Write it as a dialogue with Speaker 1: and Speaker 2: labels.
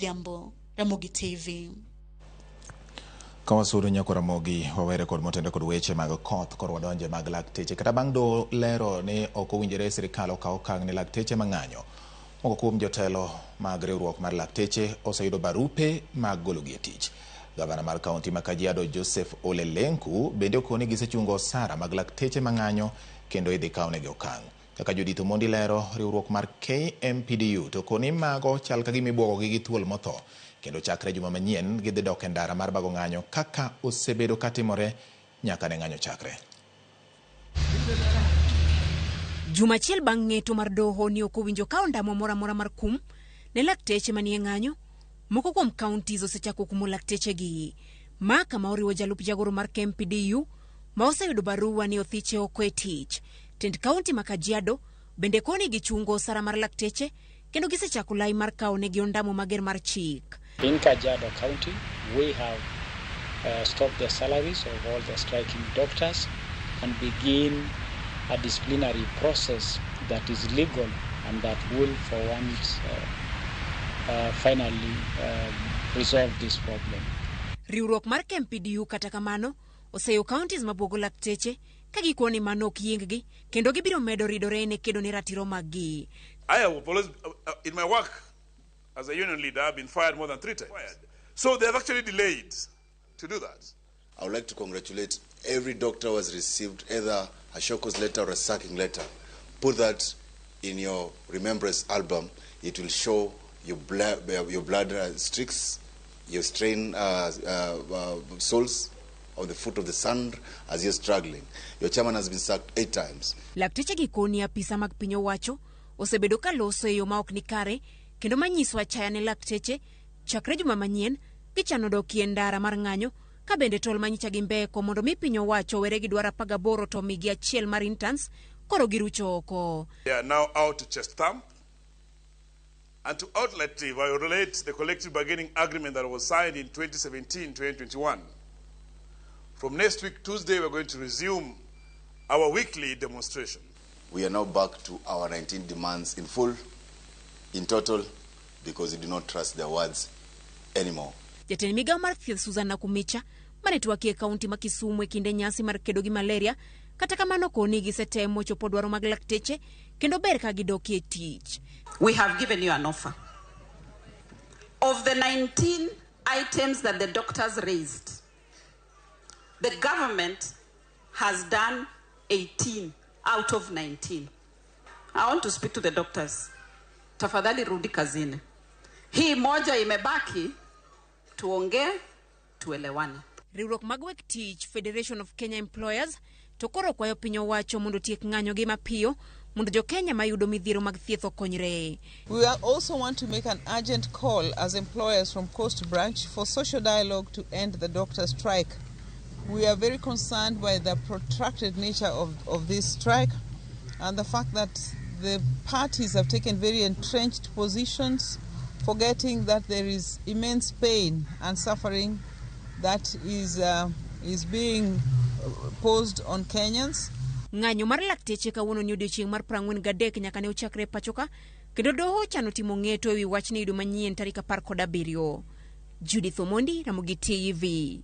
Speaker 1: Odhiambo, Ramogi TV.
Speaker 2: Ka wasudo nyako Ramogi wawere kod motende kod weche mag koth koro wadonje mag lakteche. Kata bang' doho lero ni ok owinjore sirikal okaw okang' ne lakteche mang'anyo. Moko kuom jotelo mag riwruok mar lakteche oseyudo barupe mag gologi e tich. Gavana mar kaunti ma Kajiado Joseph Ole Lenku bende okoni gisechungo osara mag lakteche mang'anyo kendo idhi kawnegi okang'. Kaka Judith Omondi lero, riwruok mar KMPDU to koni mago chal ka gima ibwogogi gi thuol motho kendo chakre juma manyien gidhi dok e ndara mar bago ng'anyo kaka osebedo katimore nyaka ne ng'anyo chakre.
Speaker 3: Juma achiel bang' ng'eto mar doho ni ok owinjo kawo ndamo moro amora mar kum ne lakteche manie ng'anyo, moko kuom counties osechako kumo laktechegi. Ma kama oriwo jalup jagoro mar KMPDU ma oseyudo barua ni othiche oko e tich. Tend kaunti ma Kajiado bende koni gichungo osara mar lakteche kendo gisechako lai mar kawo negi ondamo mager mar chik.
Speaker 4: In Kajiado County, we have stopped the salaries of all the striking doctors and begin a disciplinary process that is legal and that will for once finally resolve this problem.
Speaker 3: Riwruok mar KMPDU kata kamano oseyo counties mabuogo lakteche ka gikwo ni mano ok yienggi kendo gibiro medo ridore ne kedo ne ratiro maggi.
Speaker 5: I have always, in my work as a union leader, I've been fired more than 3 times. So they have actually delayed to do that.
Speaker 6: I would like to congratulate every doctor who has received either a show cause letter or a sacking letter. Put that in your remembrance album. It will show your blood streaks, your strain souls on the foot of the sand as you're struggling. Your chairman has been sacked 8 times.
Speaker 3: Lakteche gi koni apisa mag piny owacho osebedo ka loso e yo ma ok ni kare kendo manyiso achaya ne lakteche chakre juma manyien gichano dokie ndara mar ng'anyo ka bende tol manyicha gi mbeko mondo mi piny owacho owere gi dwaro 18 to migi achiel mar interns koro girucho oko.
Speaker 5: They are now out to chest thump and to outletly violate the collective bargaining agreement that was signed in 2017-2021. From next week, Tuesday, we're going to resume our weekly demonstration.
Speaker 6: We are now back to our 19 demands in full, in total, because we do not trust their words anymore.
Speaker 3: Jatend migawo mar thieth Susan Nakhumicha mane twakie e kaunti ma Kisumu e kinde nyasi mar kedo gi malaria, kata kamano koni gisetemo chopo dwaro mag lakteche kendo ber ka gidokie tich.
Speaker 7: We have given you an offer. Of the 19 items that the doctors raised, the government has done 18 out of 19. I want to speak to the doctors. Tafadhali rudi kazini. Hii moja imebaki, tuongee, tuelewane.
Speaker 3: Riwruok mag weg tich Federation of Kenya Employers to koro kwayo piny owacho mondo otiek ng'anyo gi mapiyo mondo jo Kenya mayudo midhiero mag thieth okonyre.
Speaker 8: We also want to make an urgent call as employers from Coast Branch for social dialogue to end the doctor strike. We are very concerned by the protracted nature of this strike and the fact that the parties have taken very entrenched positions, forgetting that there is immense pain and suffering that is being posed on Kenyans.
Speaker 3: Ng'anyo mar lakteche kawuono ni odiochieng' mar 43 nyaka ne ochakre e pachoka kendo doho ochano timo ng'eto ewi wachni yudo manyien tarik 17. Judith Omondi, Ramogi TV.